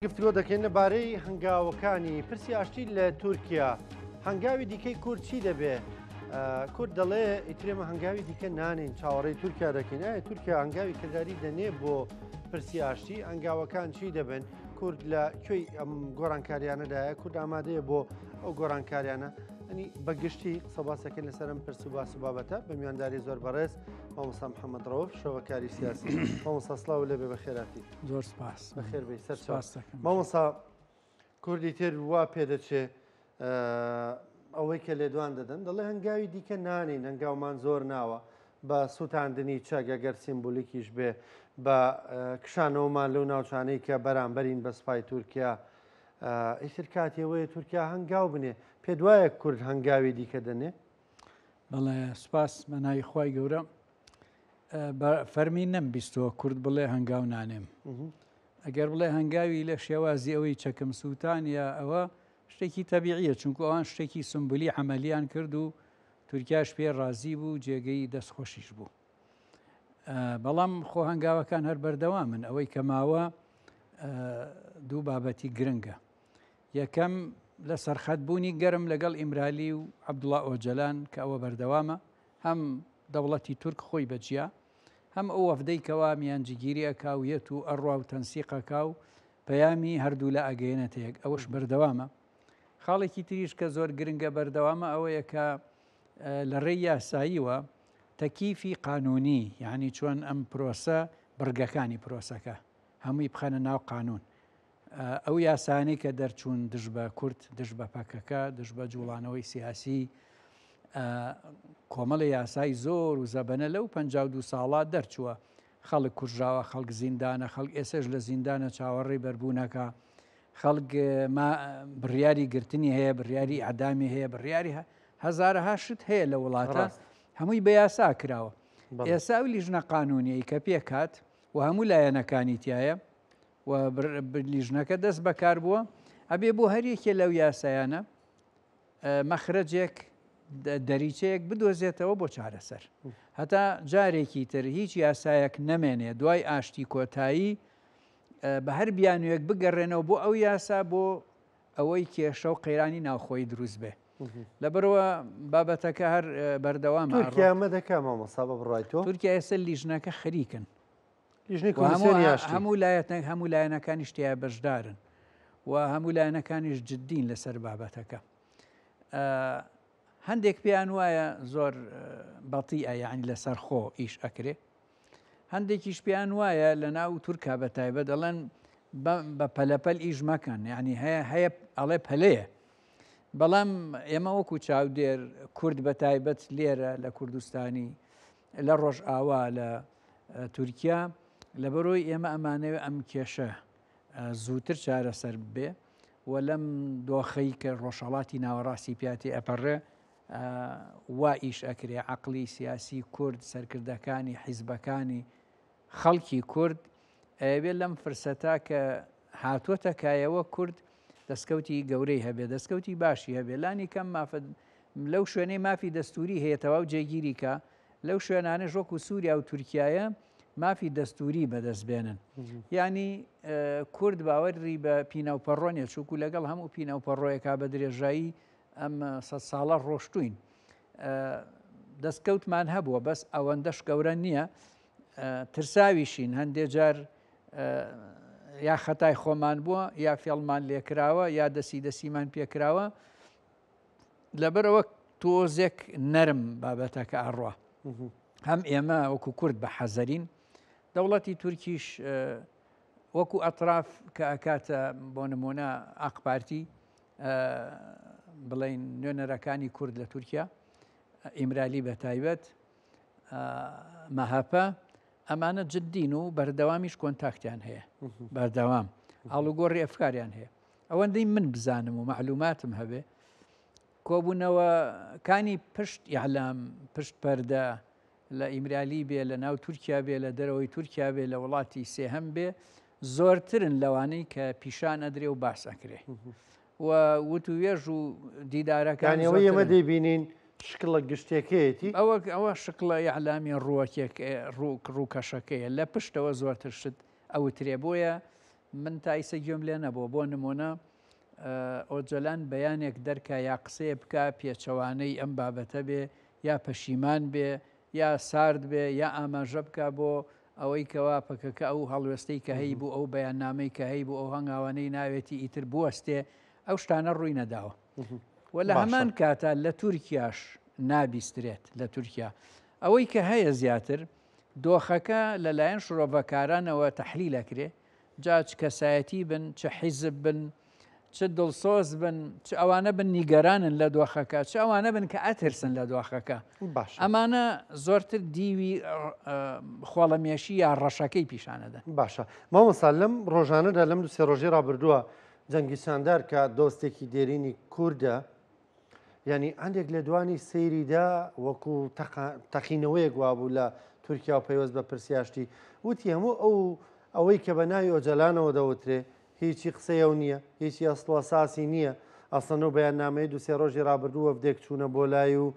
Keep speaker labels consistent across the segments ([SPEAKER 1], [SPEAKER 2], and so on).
[SPEAKER 1] گفتگۆ دەکەین لە بارەی هەنگاوەکانی پرسی ئاشتی لە تورکیا. هەنگاوی دیکەی کورد چی دەبێ؟ کورد دەڵێ ئیترێمە هەنگاوی دیکە نانین چاوەڕێی تورکیا دەکەین. ئایا تورکیا هەنگاوی کرداری دەنێ بۆ پرسی ئاشتی؟ هەنگاوەکان چی دەبن؟ کورد لە کوێی ئەم گۆڕانکاریانەدایە؟ کورد ئامادەیە بۆ ئەو گۆڕانکاریانە؟ ئەنی بە گشتی قسە باسەکەین لەسەر ئەم پرس و باس و بابەتە بە میوانداری زۆر بەڕێز مامۆستا محەممەد ڕەوف شەوەکاری سیاسی. مامۆستا سڵاو لێ بێ بەخێراتی.
[SPEAKER 2] زۆر سپاس.
[SPEAKER 1] بەخێر بێی سەر چاو. مامۆستا کوردی تر وا پێدەچێ ئەوەی کە لێدوان دەدەن دەڵێ هەنگاوی دیکە نانین هەنگاومان زۆر ناوە بە سووتاندنی چەک ئەگەر سیمبولیکیش بێ بە کشانەوەمان لەو ناوچانەی کە بەرامبەرین بە سوپای تورکیا ئیتر کاتی ئەوەیە تورکیا هەنگاو بنێ پێت وایە کورد هەنگاوی دیکە دەنێ؟
[SPEAKER 2] بەڵێ سوپاس بە ناوی خوای گەورە بە فەرمی نەمبیستووە کورد بڵێ هەنگاو نانێم ئەگەر بڵێ هەنگاوی لە شێوازی ئەوەی چەکم سووتان یا ئەوە شتێکی تەبیعیە چونکو ئەوان شتێکی سمبولی عملیان کرد و تورکیاش پێ ڕازی بوو جێگەی دەستخۆشیش بوو بەڵام خۆ هەنگاوەکان هەر بەردەوامن ئەوەی کە ماوە دوو بابەتی گرنگە یەکەم لە سەرخەت بوونی گەرم لەگەڵ ئیمرالی و عەبدوڵا ئۆجەلان کە ئەوە بەردەوامە هەم دەوڵەتی تورک خۆی بە جیا هەم ئەو وەفدەی کەوا میانجیگیری ئەکا و یەت و ئەڕوا و تەنسیق ئەکا و پەیامی هەردوولا ئەگەیەنێتە یەک ئەوەش بەردەوامە. خاڵێکی تریش کە زۆر گرنگە بەردەوامە ئەوەیە کە لە ڕێی یاساییوە تەکیفی قانونی یعنی چۆن ئەم پرۆسە بڕگەکانی پرۆسەکە هەمووی بخەنە ناو قانون ئەو یاسایانەی کە دەرچوون دژ بە کورد، دژ بە پەکەکە، دژ بە جوڵانەوەی سیاسی، کۆمەڵی یاسای زۆر و زەبەنە لەو 52 ساڵە دەرچووە. خەڵک کوژراوە، خەڵک زیندانە، خەڵک ئێسەش لە زیندانە چاوەڕێی بەربوونەکە، خەڵک بڕیاری گرتنی هەیە، بڕیاری ئەدامی هەیە، بڕیاری هەزارەها شت هەیە لە وڵاتە هەمووی بە یاسا کراوە. ئێستا ئەو لیژنە قانونیەی کە پێکهات و هەموو لایەنەکانی تایە و لیژنەکە دەست بەکار بووە ئەبێ بۆ هەر یەکێ لەو یاسایانە مەخرەجێک دەریچەیەک بدۆزێتەوە بۆ چارەسەر هەتا جارێکی تر هیچ یاسایەک نەمێنێ دوای ئاشتی کۆتایی بە هەر بیانوێک بگەڕێنەوە بۆ ئەو یاسا بۆ ئەوەی کێشە و قەیرانی ناوخۆی دروست بێ لەبەرەوە بابەتەکە هەر بەردەوام
[SPEAKER 1] تورکیا ئەمە دەکا مامۆستا بە بڕوای تۆ
[SPEAKER 2] تورکیا ئێستا لیژنەکە خەریکن
[SPEAKER 1] لیژنەی کۆمیسیۆنی ئاشتی.
[SPEAKER 2] هەموو لایەنە هەموو لایەنەکانیش تیا بەشدارن و هەموو لایەنەکانیش جددین لەسەر بابەتەکە. هەندێک پێیان وایە زۆر بەتیئە یعنی لەسەر خۆ ئیش ئەکرێ هەندێکیش پێیان وایە لە ناو تورکا بە تایبەت دەڵێن بە پەلەپەل ئیش مەکەن یعنی هەیە هەیە ئەڵێ پەلەیە بەڵام ئێمە وەکو چاودێر کورد بە تایبەت لێرە لە کوردستانی لە ڕۆژئاوا لە تورکیا لەبەرۆی ئێمە ئەمانەوێ ئەم کێشە زووتر چارەسەر ببێ و لەم دۆخەی کە ڕۆژهڵاتی ناوەڕاستی پیاتی ئەپەڕێ وا ئیش ئەکرێ عقلی سیاسی کورد سەرکردەکانی حیزبەکانی خەڵکی کورد ئەیەوێ لەم فرسەتە کە هاتووەتە کایەوە کورد دەستکەوتی گەورەی هەبێ دەستکەوتی باشی هەبێ لانی کەم مافە لەو شوێنەی مافی دەستوری هەیە تەواو جێگیری کە لەو شوێنانەش وەکو سووریا و تورکایە مافی دەستوری بەدەست بێنن یعنی کورد باوەری بە پینەوپەڕۆ نیە چووکو لەگەڵ هەموو پینەوپەڕۆیەکە بە درێژایی ئەم سە ساڵە ڕۆشتوین دەستکەوتمان هەبووە بەس ئەوەندەش گەورە نییە ترساویشین هەندێ جار یا خەتای خۆمان بووە یا فێڵمان لێکراوە یا دەسی دەسیمان پێکراوە لەبەرەوە تۆزێک نەرم بابەتەکە ئەڕوا هەم ئێمە وەکو کورد بە حەزەرین دەوڵەتی تورکیش وەکو ئەطراف کە ئەکاتە بۆ نمونە ئاقپارتی بڵین نوێنەرەکانی کورد لە تورکیا ئیمرالی بە تایبەت مەهەپە ئەمانە جددین و بەردەوامیش کۆنتاکتیان هەیە بەردەوام ئاڵوگۆڕی ئەفکاریان هەیە ئەوەندەی من بزانم و معلوماتم هەبێ کۆبوونەوەکانی پشت ئیعلام پشت پەردە لە ئیمرالی بێ لە ناو تورکیا بێ لە دەرەوەی تورکیا بێ لە وڵاتی سێهەم بێ زۆرترن لەوانەی کە پیشان ئەدرێ و باس ئەکرێ و وتوێژ و دیدارەکان
[SPEAKER 1] یانی ئەوەی ئێمە دەیبینین شکڵە گشتیەکەیەتی؟
[SPEAKER 2] ئەوە ئەوە شکڵە ئیعلامی ڕووەکێک ڕووکەشەکەیە لە پشتەوە زۆرتر شت ئەوترێ بۆیە من تا ئیسە گوێم لێ نەبووە بۆ نمونە ئۆجەلان بەیانێک دەرکا یا قسەیە بکا پێچەوانەی ئەم بابەتە بێ یا پەشیمان بێ یا سارد بێ یا ئاماژە بکا بۆ ئەوەی کەوا پەکەکە ئەو هەڵوێستەی کە هەیبوو ئەو بەیاننامەی کە هەیبوو ئەو هەنگاوانەی ناوێتی ئیتر بوەستێ ئەو شتانە ڕووی نەداوە و لە هەمان کاتا لە تورکیاش نابیسترێت لە تورکیا ئەوەی کە هەیە زیاتر دۆخەکە لەلایەن شرۆڤەکارانەوە تەحلیل ئەکرێ، جا چ کەسایەتی بن، چ حیزب بن، چ دڵسۆز بن، چ ئەوانە بن نیگەرانن لە دۆخەکە، چ ئەوانە بن کە ئەترسن لە دۆخەکە.
[SPEAKER 1] باشە.
[SPEAKER 2] ئەمانە زۆرتر دیوی خۆڵەمێشی یا ڕەشەکەی پیشانەدەن.
[SPEAKER 1] باشە مامۆستا لەم ڕۆژانەدا لەم دوو سێ ڕۆژەی ڕابردووە جەنگیز چاندار کە دۆستێکی دێرینی کوردە یانی هەندێک لێدوانی سەیری دا وەکو تەقینەوەیەک وابوو لە تورکیا و پەیوەست بە پرسی ئاشتی وتی هەموو ئەو ئەوەی کە بە ناوی ئۆجەلانەوە دەوترێ هیچی قسەی ئەو نییە هیچی ئەسڵ و ئەساسی نییە ئەسڵەن ئەو بەیاننامەیە دوو سێ ڕۆژی ڕابردوو وەفدێک چوونە بۆ لای و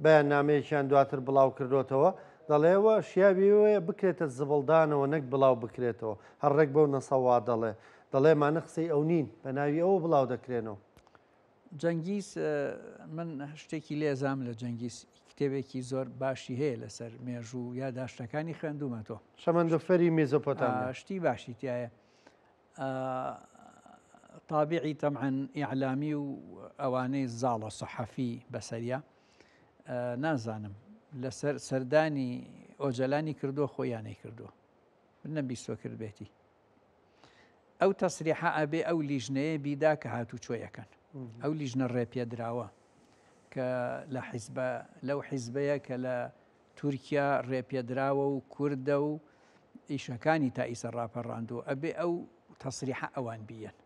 [SPEAKER 1] بەیاننامەیەکیان دواتر بڵاو کردۆتەوە دەڵێ ئەوە شیاوی ئەوەیە بکرێتە زبڵدانەوە نەک بڵاو بکرێتەوە هەر ڕێک بەو نەسە وا دەڵێ دەڵێ ئەمانە قسەی ئەو نین بە ناوی ئەوە بڵاو دەکرێنەوە.
[SPEAKER 2] جەنگیز من شتێکی لێزام لە جەنگیز کتێبێکی زۆر باشی هەیە لەسەر مێژوو یا داشتەکانی خوێندومەتەوە
[SPEAKER 1] شەمەندەفەری مێزۆپۆتامیا
[SPEAKER 2] شتی باشی تایە تابعی تەمەن ئیعلامی و ئەوانەی زاڵە سەحەفی بەسەریا نازانم لەسەر سەردانی ئۆجەلانی کردووە خۆیانەی کردووە من نەمبیستوە کردبێتی ئەو تەسریحە ئەبێ ئەو لیژنەیە بیدا کە هاتوچۆی ئەکەن ئەو لیژنە ڕێپێدراوە کە لە حیزبە لەو حیزبەیە کە لە تورکیا ڕێپێدراوە و کوردە و ئیشەکانی تا ئیسە ڕاپەڕاندووە ئەبێ ئەو تەسریحە ئەوان بیەن.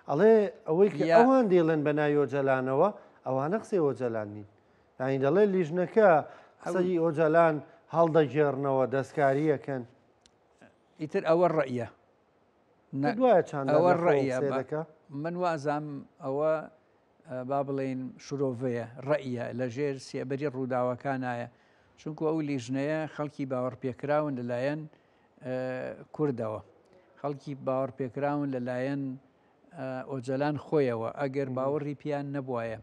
[SPEAKER 1] ئەڵێ ئەوەی کە ئەوان دەیڵێن بە ناوی ئۆجەلانەوە ئەوانە قسەی ئۆجەلان نین یانی دەڵێ لیژنەکە قسەی ئۆجەلان هەڵدەگێڕنەوە دەستکارییەکەن.
[SPEAKER 2] ئیتر ئەوە ڕەئیە
[SPEAKER 1] ئەوە ڕەئیە
[SPEAKER 2] من وازام ئەوە با بڵێین شرۆڤەیە ڕەئیە لەژێر سێبەری ڕووداوەکانایە چونکو ئەو لیژنەیە خەڵکی باوەڕپێکراون لەلایەن کوردەوە خەڵکی باوەڕپێکراون لەلایەن ئۆجەلان خۆیەوە ئەگەر باوەڕی پیان نەبوایە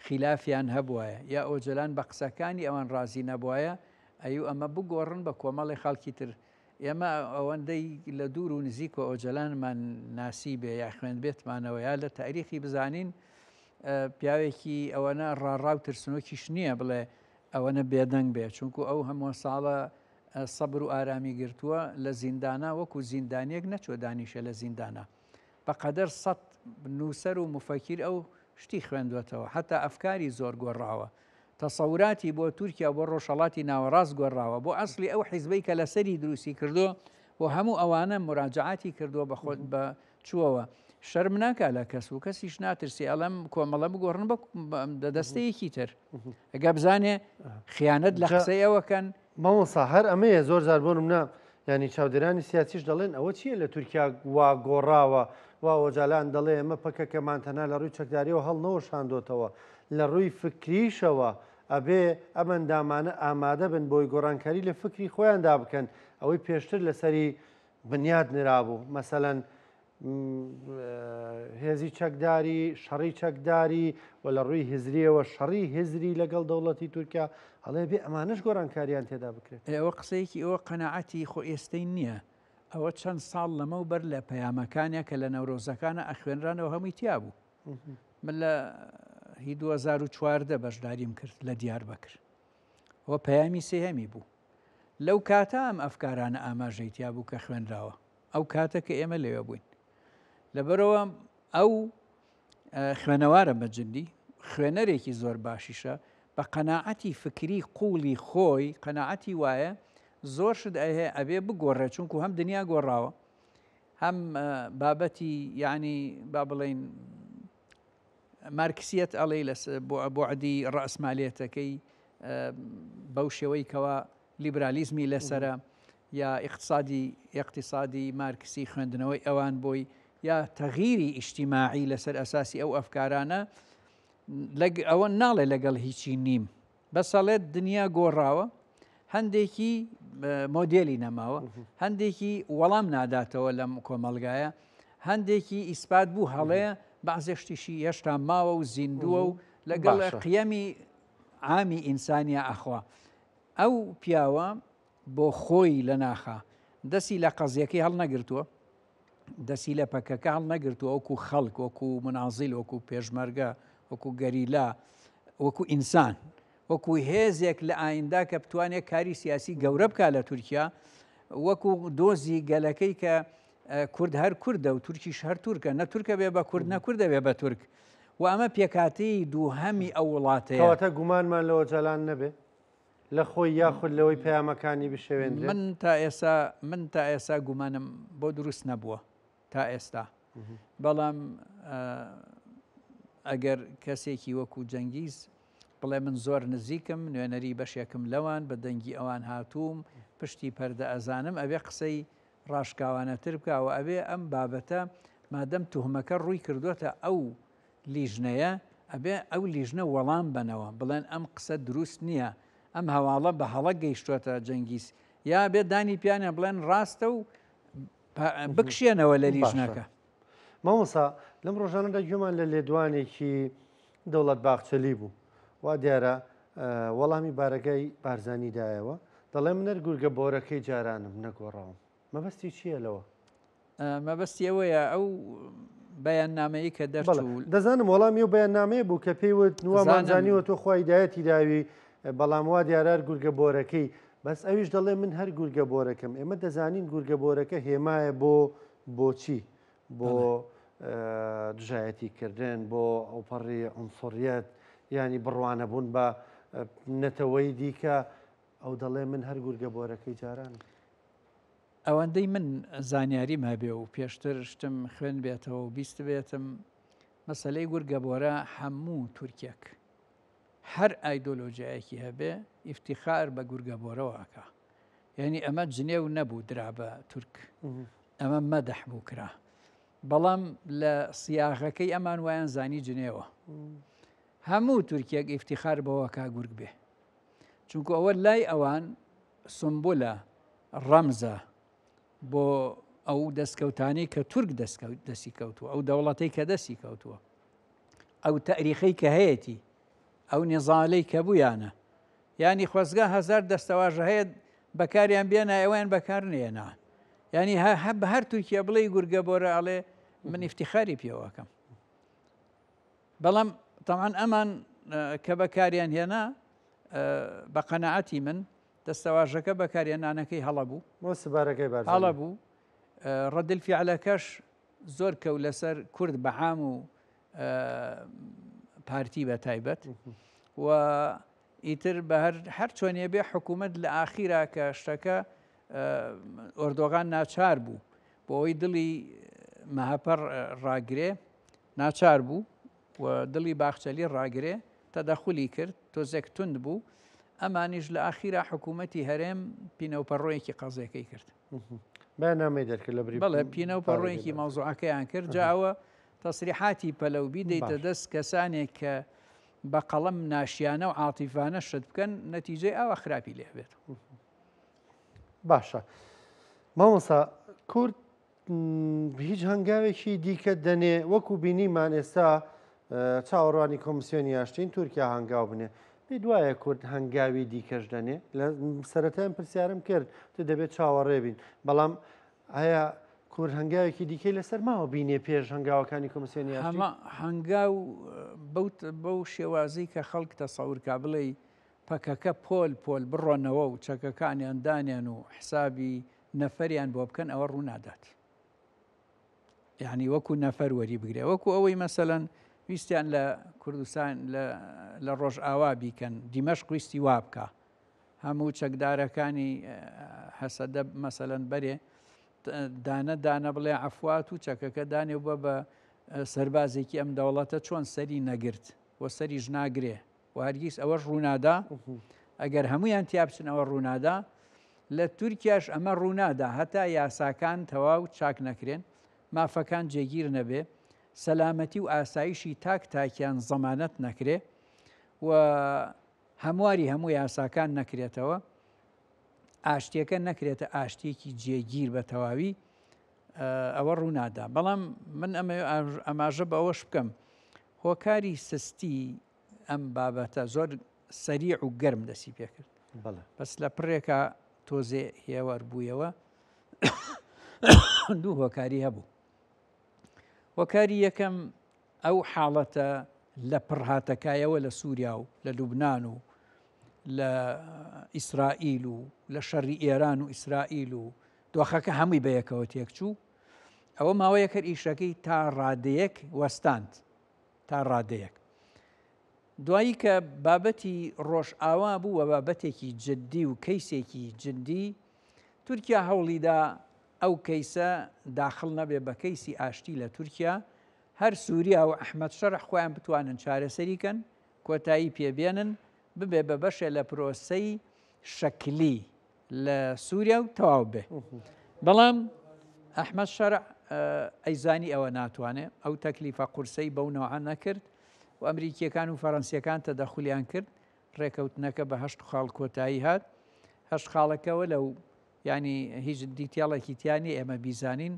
[SPEAKER 2] خیلافیان هەبوایە یا ئۆجەلان بە قسەکانی ئەوان ڕازی نەبوایە ئەیو ئەمە بگۆڕن بە کۆمەڵی خەڵکی تر ئێمە ئەوەندەی لە دوور و نزیکەوە ئۆجەلانمان ناسیبێ یا خوێندبێتمانەوە یا لە تاریخی بزانین پیاوێکی ئەوەنە ڕاڕا و ترسنۆکیش نییە بڵێ ئەوەنە بێدەنگ بێ چونکو ئەو هەموو ساڵە سەبر و ئارامی گرتووە لە زیندانە وەکو زیندانیەک نەچوە دانیشە لە زیندانە بەقەدەر سەد نووسەر و موفەکیر ئەو شتی خوێندوەتەوە، حەتا ئەفکاری زۆر گۆڕاوە، تەسەوراتی بۆ تورکیا و بۆ ڕۆژهەڵاتی ناوەڕاست گۆڕاوە، بۆ ئەسڵی ئەو حیزبەی کە لەسەری دروستی کردووە، بۆ هەموو ئەوانە موراجەعاتی کردووە بە خۆت بە چووەوە. شەرم ناکا لە کەس و کەسیش ناترسێ ئەڵێم کۆمەڵە بگۆڕن بە دەستەیەکی تر. ئەگە بزانێ خیانەت لە قسەی ئەوە کەن.
[SPEAKER 1] مامۆستا هەر ئەمەیە زۆر جار بۆ نمونە یانی چاودێرانی سیاسیش دەڵێن ئەوە چییە لە تورکیا وا گۆڕاوە وا ئۆجالان دەڵێ ئێمە پەکەکەمان تەنها لە ڕووی چەکداریەوە هەڵنەوەشاندۆتەوە لە ڕووی فکریشەوە ئەبێ ئەم ئەندامانە ئامادە بن بۆی گۆڕانکاری لە فکری خۆیاندا بکەن ئەوەی پێشتر لەسەری بنیات نرابوو مەسەلەن هێزی چەکداری، شەڕی چەکداری و لە ڕووی هزریەوە شەڕی هزری لەگەڵ دەوڵەتی تورکیا، ئەڵێ بێ ئەمانەش گۆڕانکاریان تێدا بکرێت.
[SPEAKER 2] ئەوە قسەیەکی ئەوە قەناعەتی خۆ ئێستەی نییە، ئەوە چەند ساڵ لەمەو بەر لە پەیامەکانیا کە لە نەورۆزەکانە ئەخوێنرانەوە هەمووی تیا بوو. من لە هی 2014 بەشداریم کرد لە دیاربەکر. ئەوە پەیامی سێهەمی بوو. لەو کاتە ئەم ئەفکارانە ئاماژەی تیا بوو کە خوێنراوە. ئەو کاتە کە ئێمە لەوێ بووین لەبەرەوە ئەو خوێنەوارە بە جدی خوێنەرێکی زۆر باشیشە بە قەناعەتی فکری قوڵی خۆی قەناعەتی وایە زۆر شت ئەهەیە ئەبێ بگۆڕێ چونکو هەم دنیا گۆڕاوە هەم بابەتی یعنی با بڵین مارکسیەت ئەڵێ لە بۆعدی ڕەسمالێتەکەی بەو شێوەی کەوا لیبرالیزمی لەسەرە یا ئیقتسادی ئیقتیسادی مارکسی خوێندنەوەی ئەوان بۆی یا تەغیری ئیجتیماعی لەسەر ئەساسی ئەو ئەفکارانە لەگ ئەوە ناڵێ لەگەڵ هیچی نیم بەس ئەڵێت دنیا گۆڕاوە هەندێکی مۆدێلی نەماوە هەندێکی وەڵام ناداتەوە لەم کۆمەڵگایە. هەندێکی ئیسپات بوو هەڵەیە، بەعزێ شتیشی هێشتا ماوە و زیندووە و لەگەڵ قیەمی عامی ئینسانیا ئەخوا. ئەو پیاوە بۆ خۆی لە ناخا دەسی لە قەزیەکەی هەڵنەگرتووە، دەسی لە پەکەکە هەڵنەگرتووە وەکو خەڵک، وەکو منازیل، وەکو پێشمەرگە، وەکو گەریلا، وەکو ئینسان، وەکو هێزێک لە ئایندا کە بتوانێت کاری سیاسی گەورە بکات لە تورکیا، وەکو دۆزی گەلەکەی کە کورد هەر کوردە و تورکیش هەر تورکە، نە تورکە بێ بە کورد نە کوردە بێ بە تورک. و ئەمە پێکهاتەی دووهەمی ئەو وڵاتەیە.
[SPEAKER 1] کەواتە گومانمان لە ئۆجالان نەبێ؟ لە خۆی یاخود لەوەی پەیامەکانی بشێوێندرێت؟
[SPEAKER 2] من تا ئێستا من تا ئێستا گومانم بۆ دروست نەبووە تا ئێستا بەڵام ئەگەر کەسێکی وەکو جەنگیز بڵێ من زۆر نزیکم نوێنەری بەشێکم لەوان بە دەنگی ئەوان هاتووم پشتی پەردە ئەزانم ئەبێ قسەی ڕاشکاوانەتر بکە و ئەبێ ئەم بابەتە مادەم توهمەکە ڕووی کردووەتە ئەو لیژنەیە ئەبێ ئەو لیژنە وەڵام بەنەوە بڵێن ئەم قسە دروست نییە ئەم هەواڵە بە هەڵە گەیشتووەتە جەنگیز یا ئەبێ دانی پیانە بڵێن ڕاستە و بکشێنەوە لە لیژنەکە.
[SPEAKER 1] مامۆستا لەم ڕۆژانەدا گوێمان لە لێدوانێکی دەوڵەت باخچەلی بوو وا دیارە وەڵامی بارەگای بارزانی دایەوە دەڵێ من هەر گورگە بۆرەکەی جارانم نەگۆڕاوم مەبەستی چییە لەوە؟
[SPEAKER 2] مەبەستی ئەوەیە ئەو بەیاننامەیە کە دەرچوو
[SPEAKER 1] دەزانم وەڵامی ئەو بەیاننامەیە بوو کە پێی وت نوامان زانیوە تۆ خوا هیدایەتی داوی بەڵام وا دیارە هەر گورگە بۆرەکەی بەس ئەویش دەڵێ من هەر گورگە بۆرەکەم ئێمە دەزانین گورگە بۆرەکە هێمایە بۆ بۆچی بۆ دژایەتی کردن بۆ ئەوپەڕی عنسڕیەت ینی بڕوانەبوون بە نەتەوەی دیکە ئەو دەڵێ من هەر گورگە بۆرەکەی جارانم.
[SPEAKER 2] ئەوەندەی من زانیاریم هەبێ و پێشتر شتم خوێندبێتەوە و بیستبێتم، مەسەلەی گورگە بۆرە هەموو تورکێک هەر ئایدۆلۆژیایەکی هەبێ ئیفتیخار بە گورگە بۆرەوە ئەکا. یعنی ئەمە جنێو نەبوو درا بە تورک، ئەمە مەدح بوو کرا. بەڵام لە سیاغەکەی ئەمان وایان زانی جنێوە. هەموو تورکێک ئیفتیخار بەوە کا گورگ بێ. چونکو ئەوە لای ئەوان سمبولە، ڕەمزە بۆ ئەو دەستکەوتانەی کە تورک دەستی کەوتووە، ئەو دەوڵەتەی کە دەستی کەوتووە، ئەو تەریخەی کە هەیەتی، ئەو نیزالەی کە بوویانە. یانی خۆزگا هەزار دەستەواژە هەیە بەکاریان بێنا ئێوەیان بەکار نێنا. یانی بە هەر تورکیا بڵێی گورگە بۆرە ئەڵێ من ئیفتیخاری پێوەکەم. بەڵام تەمان ئەمان کە بەکاریان هێنا بە قەنەعەتی من دەستەواژەکە بەکارهێنانەکەی هەڵە بوو.
[SPEAKER 1] بۆ سبارەکەی بارزانی.
[SPEAKER 2] هەڵە بوو. ڕەدل فیعلەکەش زۆر کەو لەسەر کورد بە عام و پارتی بە تایبەت و ئیتر بە هەر چۆنیە بێ حکوومەت لە ئاخیرا کە شتەکە ئۆردۆغان ناچار بوو بۆ ئەوەی دڵی مەهەپە ڕاگرێ ناچار بوو و دڵی باخچەلی ڕاگرێ تەدەخولی کرد، تۆزێک توند بوو، ئەمانیش لە ئاخیرا حکوومەتی هەرێم پینەوپەڕۆیەکی قەزیەکەی کرد.
[SPEAKER 1] بەیاننامەی دەرکرد لە بری
[SPEAKER 2] بەڵێ پینەوپەڕۆیەکی مەوزوعەکەیان کرد، جا ئەوە تەسریحاتی پەلە و بیدەیتە دەست کەسانێک کە بە قەڵەم ناشیانە و عاتیفانە شت بکەن، نەتیجەی ئاوا خراپی لێ بێت.
[SPEAKER 1] باشە مامۆستا کورد هیچ هەنگاوێکی دیکە دەنێ وەکو بینیمان ئێستا چاوەڕوانی کۆمسیۆنی ئاشتین تورکیا هەنگاو بنێ پێ دوایە کورد هەنگاوی دیکەش دەنێ لە سەرەتایان پرسیارم کرد تو دەبێت چاوەڕێ بین بەڵام ئایا کورد هەنگاوێکی دیکەی لەسەر ماوە بینێ پێش هەنگاوەکانی کۆمسیۆنی ئاشتی؟
[SPEAKER 2] هەمە هەنگاو بەو شێوازی کە خەڵک تەسەور کا بڵێی پەکەکە پۆل پۆل بڕۆنەوە و چەکەکانیان دانێن و حسابی نەفەریان بۆ بکەن ئەوە ڕوونادات یعنی وەکو نەفەر وەری بگرێ وەکو ئەوەی مەسەەن ویستیان لە کوردستان لە ڕۆژئاوا بیکەن دیمەشق ویستی وا بکە هەموو چەکدارەکانی هەسەدە مەسەەن بەرێ دانە دانە بڵێ عفوات و چەکەکە دانێ بە بە سەربازێکی ئەم دەوڵەتە چۆن سەری نەگرت و سەریش ناگرێ و هەرگیز ئەوەش ڕوونادا ئەگەر هەمویان تیا بچن ئەوە ڕوونادا لە تورکیاش ئەمە ڕوونادا هەتا یاساکان تەواو چاک نەکرێن مافەکان جێگیر نەبێ سەلامەتی و ئاسایشی تاک تاکیان زەمانەت نەکرێ و هەمواری هەموو یاساکان نەکرێتەوە ئاشتیەکە نەکرێتە ئاشتیەکی جێگیر بە تەواوی. ئەوە ڕوونادا بەڵام من ئەمە ئاماژە بە ئەوەش بکەم هۆکاری سستی ئەم بابەتە زۆر سەریع و گەرم دەسی پێکرد بەس لە پڕێکە تۆزێ هێوەر بوویەوە دوو هۆکاری هەبوو هۆکاری یەکەم ئەو حاڵەتە لە پڕهاتەکایەوە لە سووریا و لە لوبناان و لە ئیسرائیل و لە شەڕی ئێران و ئیسرائیل و دۆخەکە هەمووی بەیەکەوە تێکچوو ئەوە ماوەیەکە ئیشەکەی تا ڕادەیەک وەستاند تا ڕادەیەک دوایی کە بابەتی ڕۆژئاوا بوو بە بابەتێکی جددی و کەیسێکی جددی تورکیا هەوڵیدا ئەو کەیسە داخڵ نەبێ بە کەیسی ئاشتی لە تورکیا هەر سووریا و ئەحمەد شەرع خۆیان بتوانن چارەسەری کەن کۆتایی پێبێنن ببێ بە بەشێ لە پرۆسەی شەکلی لە سووریا و تەواو بێ بەڵام ئەحمەد شەرع ئەیزانی ئەوە ناتوانێ ئەو تەکلیفە قورسەی بەو نەوعە نەکرد و ئەمریکیەکان و فەرەنسیەکان تەدەخولیان کرد ڕێکەوتنەکە بە هەشت خاڵ کۆتایی هات هەشت خاڵەکەوە لەو ینی هیچ detail ێکی تیانی ئێمە بیزانین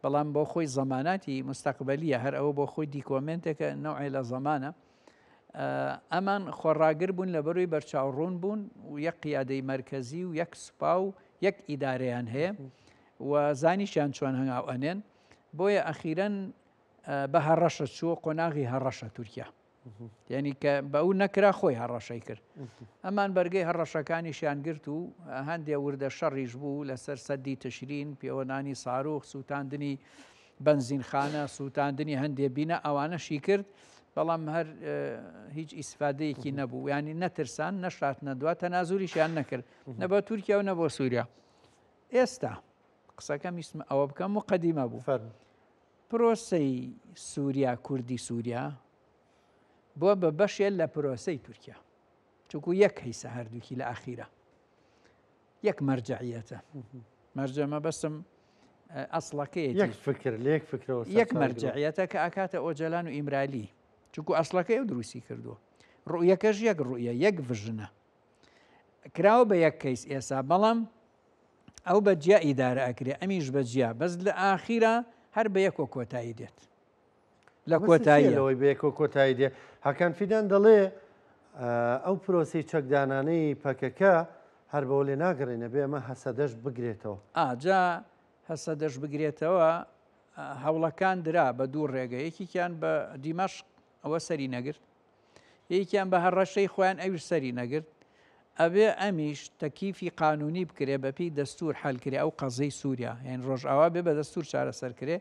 [SPEAKER 2] بەڵام بۆ خۆی زەماناتی مستەقبلیە هەر ئەوە بۆ خۆی document ێکە نەوعێ لە زەمانە ئەمان خۆڕاگر بوون لە بەروی بەرچاوڕوون بوون و یەک قیادەی مەرکەزی و یەک سوپا و یەک ئیدارەیان هەیە و زانیشیان چۆن هەنگاو ئەنێن بۆیە ئەخیرەن بە هەڕەشە چووە قۆناغی هەڕەشە تورکیا یعنی کە بە ئەو نەکرا خۆی هەڕەشەی کرد ئەمان بەرگەی هەڕەشەکانیشیان گرت و هەندێ وردە شەڕیش بوو لەسەر سەدی تشرین پێوەنانی ساروخ سووتاندنی بەنزینخانە سووتاندنی هەندێ بینا ئەوانەشی کرد بەڵام هەر هیچ ئیسفادەیەکی نەبوو ینی نەترسان نەشاتنە دوا تەنازوریشیان نەکرد نە بە تورکیا و نە بۆ سووریا ئێستا قسەکەم ویستم ئەوە بکەم و قەدیمە بوو فەرم پرۆسەی سووریا کوردی سووریا بۆ بە بەشێ لە پرۆسەی تورکیا چونکو یەک هەیسە هەردووکی لە ئاخیرە یەک مەرجەعیەتە مەرجە مەبەستم ئەسڵەکەیەتی
[SPEAKER 1] یەک فکر لە یەک فکرەوە
[SPEAKER 2] یەک مەرجەعیەتە کە ئاکاتە ئۆجەلان و ئیمرالی چونکو ئەسڵەکەی ئەو دروستی کردووە ڕوویەکەش یەک ڕوویە یەک vision ە کراوە بە یەک کەیس ئێسا بەڵام ئەو بە جیا ئیدارە ئەکرێ ئەمیش بە جیا بەس لە ئاخیرا هەر بە یەکۆ کۆتایی دێت
[SPEAKER 1] لە کۆتایی لەوەی بەیەکەوە کۆتایی دێ هاکان فیدان دەڵێ ئەو پرۆسی چەکدانانەی پەکەکە هەر بەوە لێ ناگەڕێن ئەبێ ئەمە هەسەدەش بگرێتەوە.
[SPEAKER 2] ئاجا هەسەدەش بگرێتەوە هەوڵەکان درا بە دوو ڕێگە یەکێکیان بە دیمەشق ئەوە سەری نەگرت یەکیان بە هەڕەشەی خۆیان ئەویش سەری نەگرت ئەبێ ئەمیش تەکیفی قانونی بکرێ بەپێی دەستور حەل کرێ ئەو قەزەی سووریا هێن ڕۆژئاوا بێ بە دەستور چارەسەر کرێ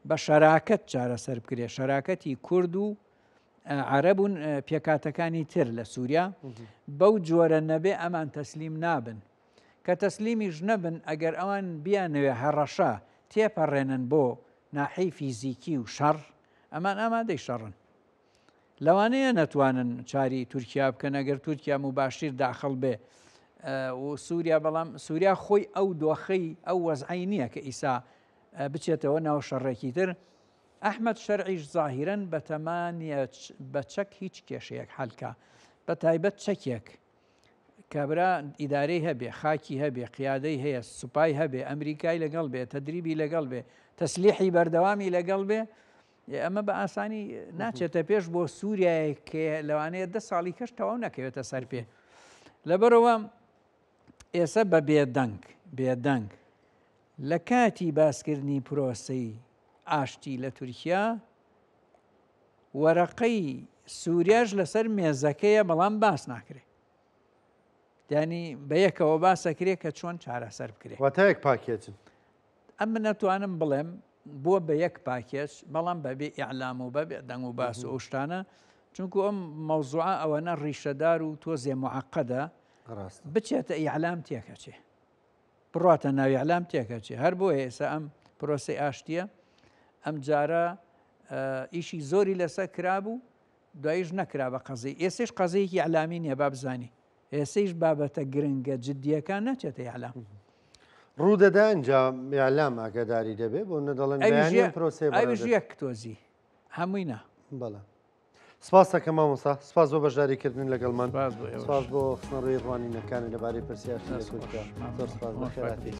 [SPEAKER 2] بە شەراکەت چارەسەر بکرێ شەراکەتی کورد و عەرەب و پێکاتەکانی تر لە سووریا بەو جۆرە نەبێ ئەمان تەسلیم نابن کە تەسلیمیش نەبن ئەگەر ئەوان بیانەوێ هەڕەشە تێپەڕێنن بۆ ناحی فیزیکی و شەڕ ئەمان ئامادەی شەڕن لەوانەیە نەتوانن چاری تورکیا بکەن ئەگەر تورکیا موباشیر داخڵ بێ و سووریا بەڵام سووریا خۆی ئەو دۆخەی ئەو وەزعی نییە کە ئیسا بچێتەوە ناو شەڕێکی تر ئەحمەد شەرعیش زاهیرەن بەتەما نییە بە چەک هیچ کێشەیەک حەلکا بە تایبەت چەکێک کابرا ئیدارەی هەبێ خاکی هەبێ قیادەی هەیە سوپای هەبێ ئەمریکای لەگەڵ بێ تەدریبی لەگەڵ بێ تەسلیحی بەردەوامی لەگەڵ بێ ئەمە بە ئاسانی ناچێتە پێش بۆ سووریایە کە لەوانەیە دە ساڵی کەش تەواو نەکەوێتە سەر پێ لەبەرەوە ئێستا بە بێدەنگ بێدەنگ لە کاتی باسکردنی پرۆسەی ئاشتی لە تورکیا وەرەقەی سووریاش لەسەر مێزەکەیە بەڵام باس ناکرێت ینی بە یەکەوە باسەکرێ کە چۆن چارەسەر بکرێت
[SPEAKER 1] واتە یەک package ن
[SPEAKER 2] ئەم من نەتوانم بڵێم بووە بە یەک package بەڵام بەبێ ئیعلام و بەبێ دەنگ و باس و ئەو شتانە چونکو ئەم مەوزوعە ئەوەنە ڕیشەدار و تۆزێ معقدە بچێتە ئیعلام تێکەچێ بڕاتە ناو ئیعلام تێکەچێ هەر بۆیە ئێستا ئەم پرۆسەی ئاشتیە ئەم جارە ئیشی زۆری لەسەر کرابوو دوایش نەکرا بە قەزی ئێسش قەزەیەکی ئەلامی نییە با بزانی ئێسەیش بابەتە گرنگە جدیەکان ناچێتە ئیعلام.
[SPEAKER 1] ڕوودەدا ئینجا ئیعلام ئاگاداری دەبێ بۆ نەدەڵێن بەیانی ئەم پرۆسەیە بەڕێوە
[SPEAKER 2] ئەویش یەک تۆزی هەمووی نا.
[SPEAKER 1] بەڵێ سپاس دەکەم مامۆستا سپاس بۆ بەشداریکردن لەگەڵمان سپاس بۆ خستنەڕووی ڕوانینەکانی لەبارەی پرسیار زۆر سپاس بەخێرهاتی.